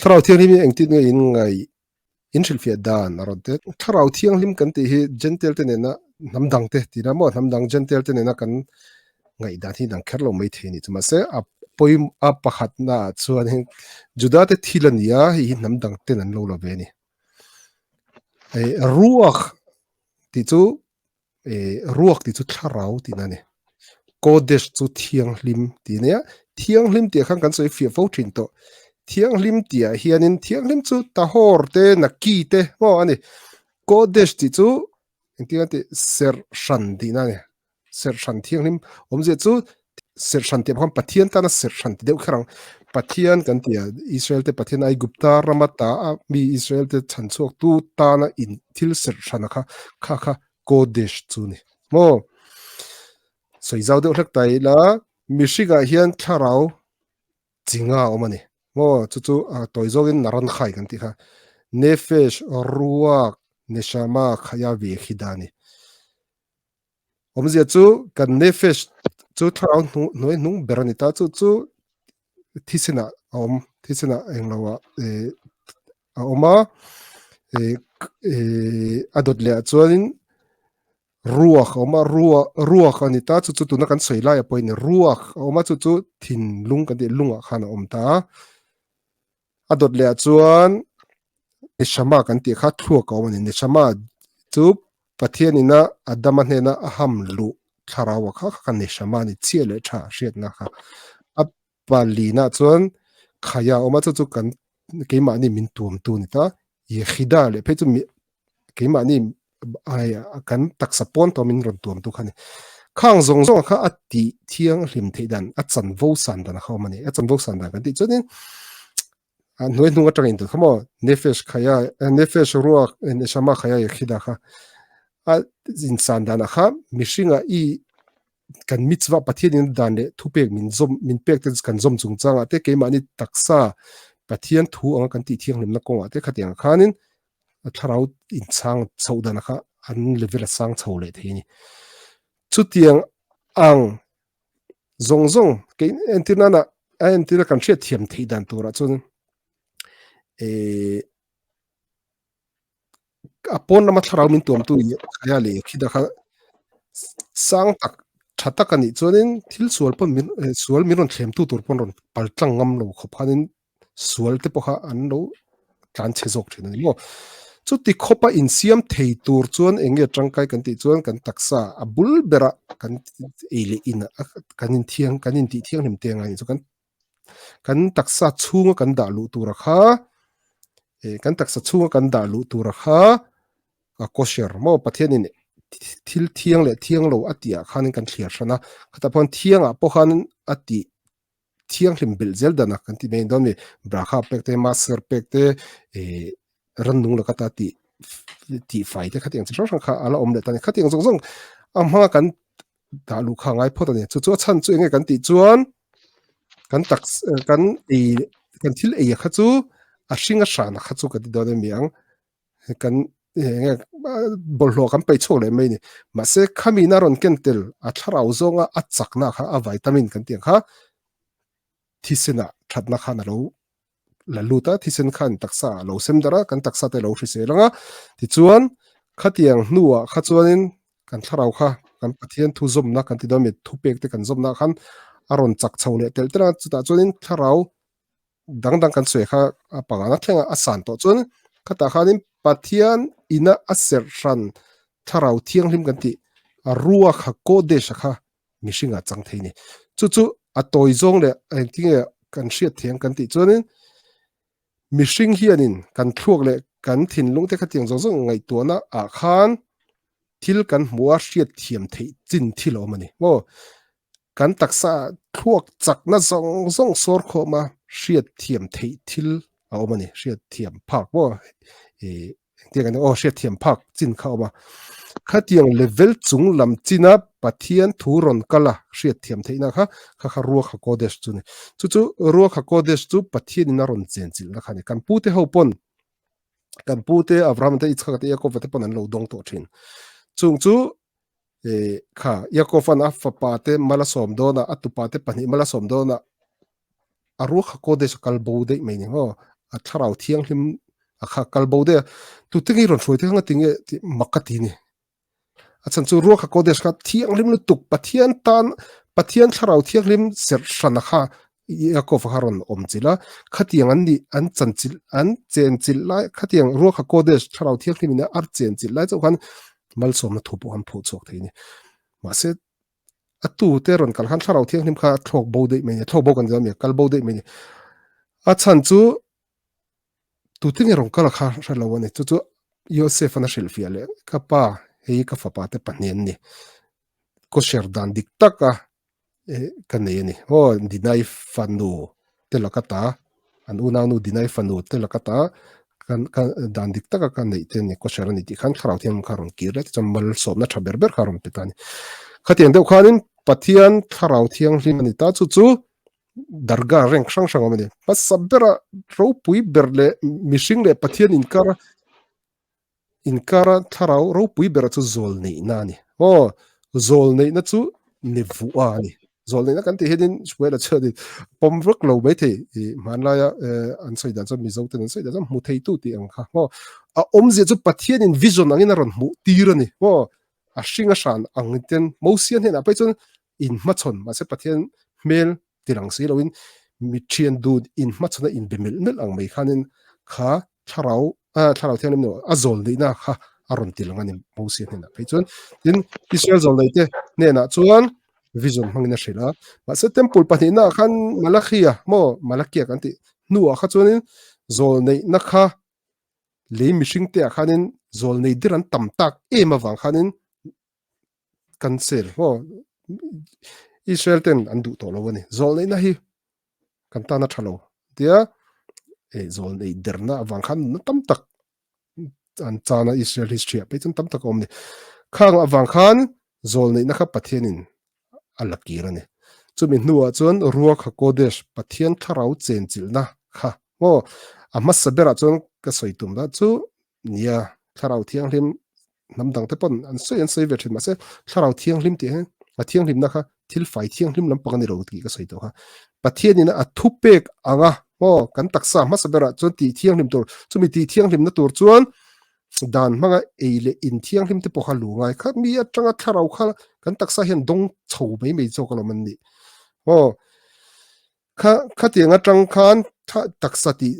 Thlarau Thianghlim hi engtin nge in ngaih in hrilhfiah dan a rawn ti. Thlarau Thianghlim kan tih hi Gentile te nena hnam dang te tih na maw hnam dang Gentile te nena kan ngaihdan hi dang kher lo mai thei a ni chu. Mahse a pawi a pakhatna ah chuan heng Juda te thil a ni a, hei hi hnam dang ten an lo la ve a ni. Ruak tih chu ruak tih chu thlarau tihna a ni. Kodesh chu thianghlim tih a nia. Thianghlim tih ah khan kan sawi fiah fo thin tawh. Thianghlim tih ah hianin thianghlim chu tahawr te naki te maw a ni. Kodesh tih chu engtin a tih serh hran tihna a ni. Serh hran thianghlim awmzia chu serh hran tih ah khan Pathian tana serh hran ti deuh kher ang. Pathian kan ti a Israel te Pathian Aigupta rama ta a mi Israel te chhan chhuak tu tana in thil serh hran a kha kha kha Kodesh chu ni maw. Sawi zau deuh hlek ta ila mihringah hian thlarau chinga a awm a ni maw chu chu tawi zawngin naran khai kan tih kha Nefesh Ruach Neshama Khaya ve khi da ni. Awmzia chu kan Nefesh chu thlarau hnuai hnung ber a ni ta chu chu thisenah a awm thisenah englo ah eh a awm a eh eh a dawt leh ah chuanin ruak a awm a ruak ruak a ni ta chu chu tuna kan sawi lai ah pawh in ruak a awm a chu chu thinlung kan tih lungah khan a awm ta a a dawt leh ah chuan neshama kan tih kha thluak a awm a ni neshama chu Pathian ina Adama hnena a ham luh thlarau a kha kha neshama a ni chiah leh tha hriatna kha a palina chuan khaya awm a chu chu kan keimahni min tuam tu ni ta Yekhida leh phei chu keimahni ai kan taksa pawn tawh min rawn tuam tu kha ni khang zawng zawng kha a tih thianghlim theih dan a chanvo san dan a kha awm a ni a chanvo san dan kan tih chuanin a hnuai hnung atang in kha maw nefesh khaya nefesh ruak neshama khaya yekhida kha a insan dan a kha mihringa i kan mitzvah Pathian in dan leh thupek min zawm min pek te kan zawm chungchangah te keimahni taksa Pathian thu anga kan tih thianghlimna kawngah te khatiang khanin a thlarau inchang chhoh dan kha an level a sang chho leh thei a ni. Chutiang ang zawng zawng kei entir nana a entir a kan hriat thiam theih dan turah chuan eh a pawn lama thlarau min tuamtu khaia leh khida kha sang tak tha tak a nih chuanin thil sual pawn min sual min rawn thlemtu tur pawn rawn pal tlang ngam lo khawp khanin sual te pawh kha an lo tlan chhe zawk thin a ni maw. Chuti khawpa insiam thei tur chuan eng nge tangkai kan tih chuan kan taksa a bul bera kan ei leh in kan inthiang kan intih thianghlim te anga ni chu kan kan taksa chhunga kan dah luh tura kha eh kan taksa chhunga kan dah luh tura kha a kosher maw Pathianin thil thiang leh thiang lo a tih ah khanin kan thliar hran a khatah pawh thiangah pawh khan a tih thianghlim belh zel dan a kan ti mai dawn mi brakha pek te maser pek te eh rannung laka ta tih tih fai te khatiang chi hrang hrang kha ala awm leh ta ni khatiang zawng zawng a hma kan dah luh kha ngai phawt a ni chu chu a chhan chu enge kan tih chuan kan tak kan ei kan thil ei kha chu a hring a hran kha chu ka ti dawn emi ang kan enge bawlhhlawh kan peih chhuak leh mai ni mahse khami na rawn ken tel a thlarau zawnga a chakna kha a vitamin kan tih ang kha thisena thatna khan a lo la lut a thisen khan taksa a lo sem darh a kan taksa te a lo hrisel ang a tichuan khatiang hnuah kha chuanin kan thlarau kha kan Pathian thu zawmna kan ti dawn mi thupek te kan zawmna khan a rawn chak chho leh telh telh a chutah chuanin thlarau dang dang kan sawi kha a pangana thlengah a san tawh chuan khatah khanin Pathian ina a serh hran thlarau thianghlim kan tih a rua kha Kodesh a kha mihringah chang thei ni. Chu chu a tawi zawng leh engtinge kan hriat thiang kan tih chuanin mihring hianin kan thluak leh kan thinlung te khatiang zawng zawng ngaihtuahna ah khan thil kan hmu a hriat thiam theih chin thil a awm a ni. Maw kan taksa thluak chakna zawng zawng sawr khawma hriat thiam theih thil a awm a ni. Hriat thiam phak maw eh Engtiang an aw hriatthiam phak chin kha awm a. Khatiang level chung lam china Pathian thu rawn kal a hriatthiam theihna kha kha kha Ruach HaKodesh chu a ni. Chu chu Ruach HaKodesh chu Pathianin a rawn chenchilhna kha a ni. Kan pute ho pawn kan pute Abraham te Yitzhak te Yaakov te pawn an lo dawng tawh thin. Chung chu eh kha Yaakov-an a fapa te mal a sawm dawn a, a tupa te pahnih mal a sawm dawn a, a Ruach HaKodesh a kal bo daih mai ni maw. A thlarau thianghlim a kha kal bo daih a, tute nge i rawn hruai te kha ngatinge tih mak ka ti a ni. A chhan chu Ruach HaKodesh kha thianghlim lutuk Pathian tan Pathian thlarau thianghlim serh hrana kha Yaakov kha rawn awm chilh a, khatiang an nih an chan chilh an chen chilh lai khatiang Ruach HaKodesh thlarau thianghlim in a chen chilh lai chauh khan malsawmna thu pawh an phuh chhuak thei a ni. Mahse a tu te rawn kal khan thlarau thianghlim kha a thlawk bo daih mai a ni, thlawk bo kan ti a mi a kal bo daih mai a ni. A chhan chu Tute nge rawn kal a kha hre lo a ni. Chu chu Joseph-an a hrilhfiah leh, Ka pa, hei ka fapa te pahnih an ni. Kawhser dan dik taka ka nei a ni. Aw, Dinai fanu te laka ta, an unaunu Dinai fanu te laka ta, ka dan dik taka ka neih te a ni, kawhser a ni tih khan Thlarau Thianghlim kha a rawn kir leh tichuan malsawmna tha ber ber kha a rawn pe ta a ni. Khatiang deuh khanin Pathian Thlarau Thianghlim a ni ta, chu chu Dargah rank hrang hrang awm a ni. Hmasa bera ropui ber leh mihring leh Pathian inkar inkara thlarau ropui bera chu zawl neihna a ni. Aw, zawl neihna chu nevuah a ni. Zawl neihna kan tih hianin Shmuela chuanin pawm vek lo mai thei. I hmanlaia an sawi dan chuan Mizo ten an sawi dan chuan hmu theitu tih ang kha. Aw, a awmzia chu Pathianin vision angin a rawn hmuh tir a ni. Aw, a hring a hran ang ten Mosia hnenah phei chuan inhmachhawn mahse Pathian hmel ti lang si loin mi thian dun inhmachhawn a inbe melh melh ang mai khanin kha thlarau thlarau thianghlim ni a zawl neihna kha a rawn ti lang a ni Mosia hnenah phei chuan tin Israel zawl nei te hnenah chuan vision hmangin a hrilh a mahse temple pahnihna khan Malakhia maw Malakia kan tih hnuah kha chuanin zawl neihna kha lei mihring te ah khanin zawl nei der an tam tak em avang khanin cancel maw Israel ten an duh tawh lo a ni zawl neihna hi kan tan a tha lo tia e zawl neih derna avang khan na tam tak an chana Israel history ah phei chuan tam tak a awm a ni khang avang khan zawl neihna kha Pathianin a la kir a ni. Chumi hnuah chuan Ruach HaKodesh, Pathian thlarau chenchilhna kha maw a hmasa berah chuan ka sawi tum la chu nia thlarau thianghlim hnam dang te pawn an sawi an sawi ve thin mahse thlarau thianghlim tih hian a thianghlimna kha thil fai thianghlim lampang a ni lo tih ka sawi tawh kha. Pathianin a thupek anga maw kan taksa hmasa berah chuan tih thianghlim tur chumi tih thianghlimna tur chuan Dan hmanga ei leh in thianghlim te pawh kha lu ngai kha mi atanga thlarau kha kan taksa hian dawng chho mai mai zawk alawm an nih. Aw kha khatiang atang khan taksa tih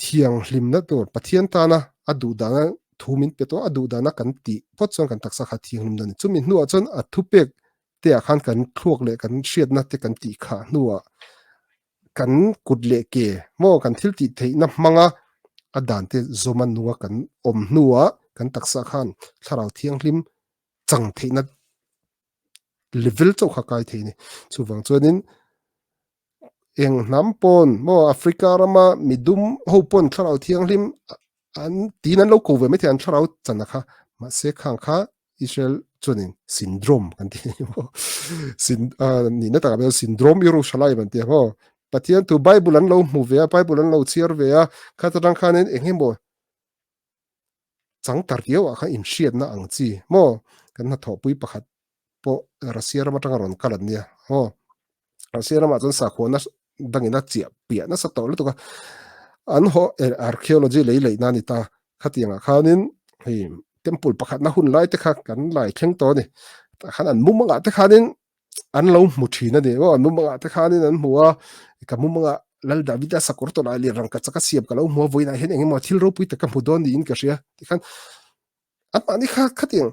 thianghlimna tur Pathian tana a duh dana thu min pe tawh a duh dana kan tih phawt chuan kan taksa kha thianghlim dawn a ni. Chumi hnuah chuan a thupek te ah khan kan thluak leh kan hriatna te kan tih khah hnuah kan kut leh ke maw kan thil tih theihna hmanga a dan te zawma nunga kan awm hnuah kan taksa khan thlarau thianghlim chang theihna level chauh kha kai thei a ni. Chuvang chuanin eng hnam pawn maw Africa rama midum ho pawn thlarau thianghlim an tiin an lo ko ve mai thei an thlarau chana kha mahse khang kha Israel chuanin syndrome kan ti ni maw sin nihna takah pawh syndrome Yerushalayim an ti ang aw Pathian thu Bible an lo hmu ve a Bible an lo chhiar ve a khat atang khanin eng emaw chang ta riau ah khan inhriatna ang chi maw kan hnathawhpui pakhat pawh Russia ram atanga rawn kal an nia aw Russia ramah chuan sakhuana dangin a chiah piah nasa tawh lutuk a an haw archaeology lei leih na a ni ta khatiangah khanin hei temple pakhatna hun lai te kha kan lai thleng tawh a ni tah khan an mumangah te khanin an lo hmu thin a ni aw an mumangah te khanin an hmu a ka mumangah Lal Davida sakawr tawlai leh rangka chaka siam ka lo hmu a vawiinah hian eng emaw thil ropui tak ka hmu dawn niin ka hria tikhan an mahni kha khatiang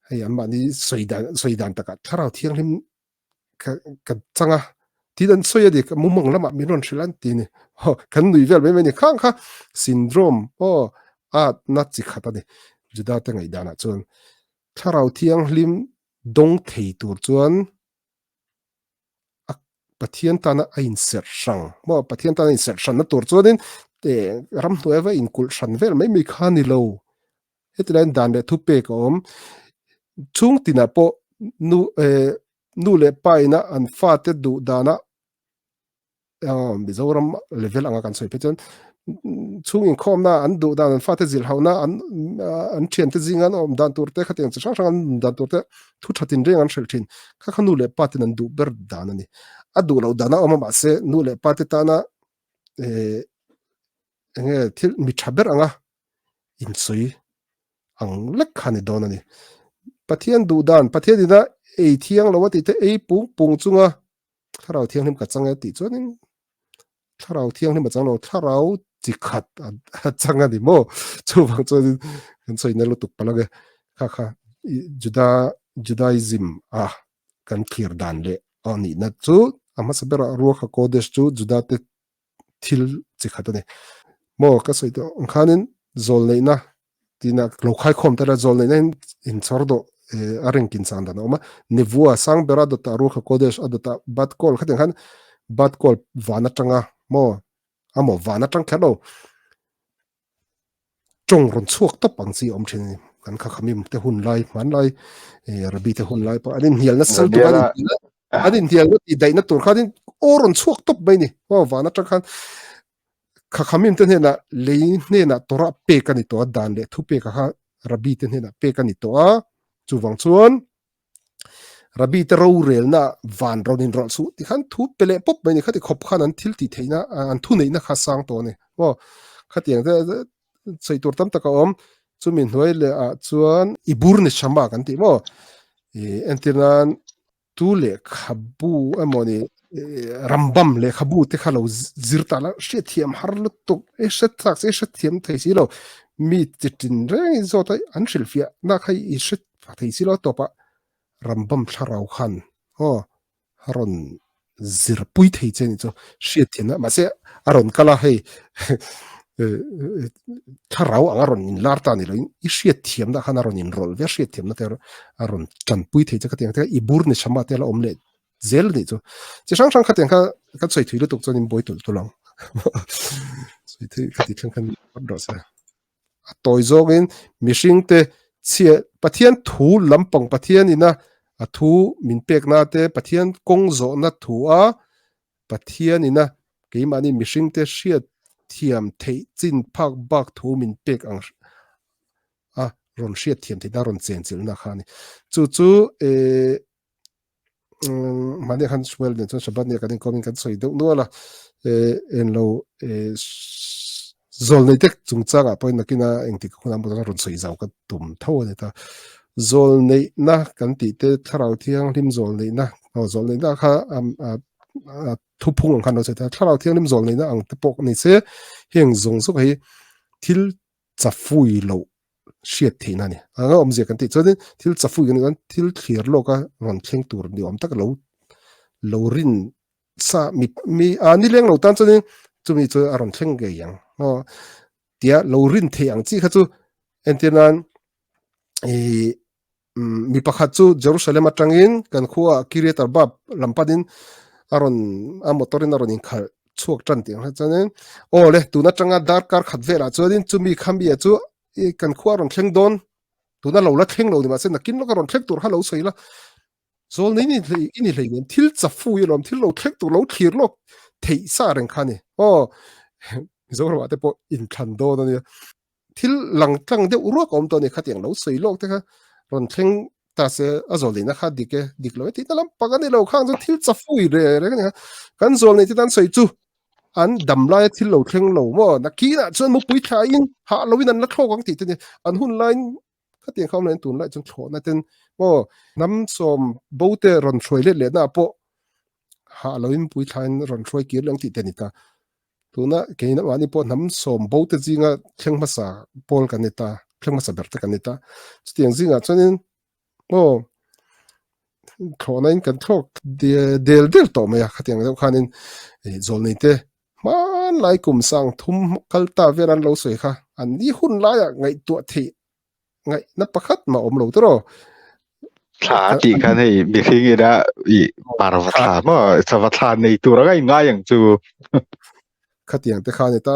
hei an mahni sawi dan sawi dan takah thlarau thianghlim ka ka chang a tin an sawi a ni ka mumang lamah min rawn hrilh an ti ni aw kan nui vel mai mai ni khang kha syndrome aw at na chi khat a ni Juda te ngaihdanah chuan thlarau thianghlim dawng thei tur chuan a Pathian tana a inserh hrang maw Pathian tana inserh hranna tur chuanin ramhnuai va inkulh hran vel mai mai kha ni lo Heti laiin dan leh thupek a awm. Chhung tinah pawh nu eh nu leh pa ina an fate duh dana Mizoram level anga kan sawi phei chuan chhung inkhawmna an duh dan an fate zilhauhna an an thiante zinga an awm dan tur te khatiang chi hrang hrang an awm dan tur te thu tha tinreng an hrilh thin. Kha kha nu leh pa ten an duh ber dan a ni. A duh loh dan a awm a mahse nu leh pa te tana eh. enge thil mi tha ber anga insawi ang lek kha ni dawn a ni. Pathian duh dan, Pathian ina ei thiang lo a tih te ei pung pung chunga thlarau thianghlim ka chang e tih chuanin thlarau thianghlim a chang lo, thlarau chi khat a chang a ni maw? Chuvang chuanin kan sawi na lutuk palh ang e. Kha kha Juda Judaism a kan thlir dan leh a nihna chu a hmasa berah Ruach HaKodesh chu Juda te thil chi khat a ni. Maw ka sawi tawh ang khanin zawl neihna tina lo khaikhawm ta ila zawl neihna in inchhawr dawh a ring kin chang dan a awm a. Nevua sang bera dawtah Ruach HaKodesh a dawtah Bat Kol khatiang khan Bat Kol van atanga maw amaw van atang kher lo tawng rawn chhuak tawp ang chi a awm thin a ni. Kan kha khamim te hun lai hmanlai Rabbi te hun lai pawh an inhnial nasa lutuk a, an inhnial na tih daihna tur khan in aw rawn chhuak tawp mai ni. Aw van atang khan kha khamim te hnenah lei hnenah Torah pek a ni tawh a, dan leh thu pek a kha Rabbi te hnenah pek a ni tawh a, chuvang chuan Rabbi te rorelna van rawn inrawlh suh ti khan thu pe leh pawp mai ni khati khawp khan an thil tih theihna an thu neihna kha sang tawh a ni maw khatiang te sawi tur tam tak a awm chumi hnuai leh ah chuan i bur ni shama kan tih maw i entir nan tu lehkhabu emaw ni Rambam lehkhabu te kha lo zir ta la hriatthiam har lutuk e hre chak se hrethiam thei si lo mi chi tin reng in zawt a an hrilhfiah na kha i hre thei si lo tawpah Rambam thlarau khan aw a rawn zir pui thei che anih chu hriatthiamna mahse a rawn kal a hei thlarau ang a rawn inlar ta ni loin i hriatthiamna khan a rawn inrawlh ve a hriatthiamna te a rawn tanpui thei che khatiang te i bur ni chama te a la awm leh zel anih chu chi hrang hrang khatiang kha kan sawi thui lutuk chuan in buai tulh tulh ang sawi thui khati thleng khan rawh se. A tawi zawngin mihringte chhia Pathian thu lampang Pathian ina a thu min pekna te Pathian kawng zawhna thu a Pathian ina keimahni mihringte hriat thiam theih chin phak bak thu min pek ang a rawn hriat thiam theihna rawn chenchilhna kha a ni. Chu chu eh mahni khan Shmuel nen chuan Shabbat nia kan inkawmin kan sawi deuh nual a, eh englo eh zawl nei tek chungchangah pawhin nakina engtik hunah pawh chuan rawn sawi zau ka tum tho a ni ta. Zawl neihna kan tih te thlarau thianghlim zawl neihna aw zawl neihna kha a thuphung ang khan lo sawi ta thlarau thianghlim zawl neihna ang te pawh ni se heng zawng zawng hi thil chafui loh hriat theihna a ni. A awmzia kan tih chuanin thil chafui kan tih chuan thil thlir lawka rawn thleng tur ni awm tak lo lo rin sa mi mi a ni leng lo tan chuanin chumi chu a rawn thleng ngei ang aw tia lo rin theih ang chi kha chu entir nan ih mi pakhat chu Jerusalem atangin kan khua Kiriat Arba lam panin a rawn a motor in a rawn inkhalh chhuak tan tih ang kha chuanin aw le tun atanga darkar khat velah chuanin chumi khami ah chu kan khua a rawn thleng dawn tuna lo la thleng lo ni mahse nakin lawk a rawn thleng tur kha lo sawi la zawl nei ni hlei i ni hlei nen thil chafu i lawm thil lo thleng tur lo thlir lawk theih sa reng kha ni aw Mizoram ah te pawh inthlan dawn a nia thil lang tlang deuh ruak a awm tawh a ni khatiang lo sawi lawk te kha rawn thleng ta se a zawl neihna kha dik e dik lo e tihna lampang a ni lo khang chu thil chafui re reng a ni kha kan zawl neih te tan sawi chu an dam laia thil lo thleng lo maw nakinah chuan mupui thlaiin hah loin an la thlawk ang tih te ni an hun laiin khatiang kha awm loin tunlai chuan thlawhna ten maw hnam sawm bo te rawn hruai let lehna ah pawh hah loin mupui thlaiin rawn hruai kir leh ang tih te a ni ta. Tuna keina mahni pawh hnam sawm bo te zinga thleng hmasa pawl kan ni ta, thleng hmasa ber te kan ni ta. Chutiang zingah chuanin aw thlawhna in kan thlawk del del tawh mai a, khatiang deuh khanin zawlnei te hmanlai kum sang thum kal ta vel an lo sawi kha an ni hun laiah ngaihtuah theih ngaihna pakhat mah awm lo tiraw. Thla a tih khan hei mihring ina i parva thla maw sava thla nei tur anga i ngai ang chu. Khatiang te kha ni ta.